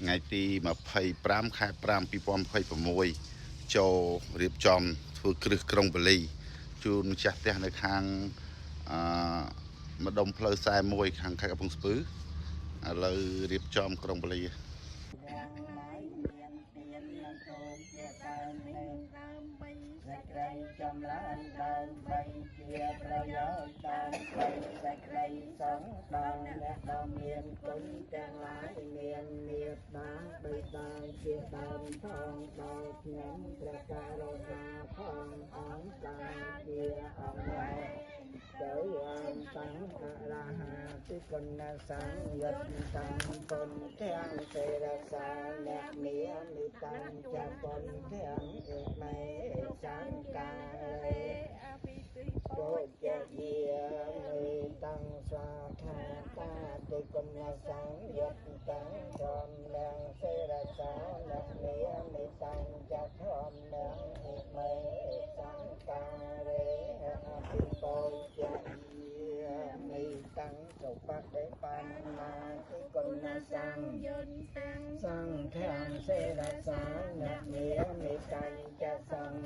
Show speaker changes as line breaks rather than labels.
ថ្ងៃទី25ខែ5 2026ចូលរៀបចំធ្វើគ្រឹះក្រុងបាលីជូនម្ចាស់ផ្ទះនៅខាងអឺម្ដុំផ្លូវ41ខាងខេត្តកំពង់ស្ពឺឥឡូវរៀបចំក្រុងបាលី
ទាំងឡាយមានទាននិងធម៌ជាដើមនេះ
ដើម្បី
សេចក្តីចម្រើនដើម្បីជាប្រយោជន៍ដើម្បីសេចក្តីសង្ឃដល់អ្នកដ៏មានគុណទាំងឡាយមានមេត្តាបិតាជាដើមផងដល់ខ្ញុំព្រះករុណាផងអង្គការជាអង្គទៅអន្តងអរហាតិគុណសង្យុត្តតាំពុនទាំងសេរសាអ្នកមាមិតាំចពុនទាំងអិមេសង្ការេ
អភិទិ
ពុជយាមេតាំងស្វាខាតាតិគុណសង្យុត្តតាំធម្មំសេរសាអ្នកមាមិតាំចធម្មំអិមេសង្ការេអភិពុជយាមេតាំងសុបតិបណ្ណាតិគុណសង្
យន្តតាំង
សង្ឃាំសេរសានមេមិតញ្ចសង្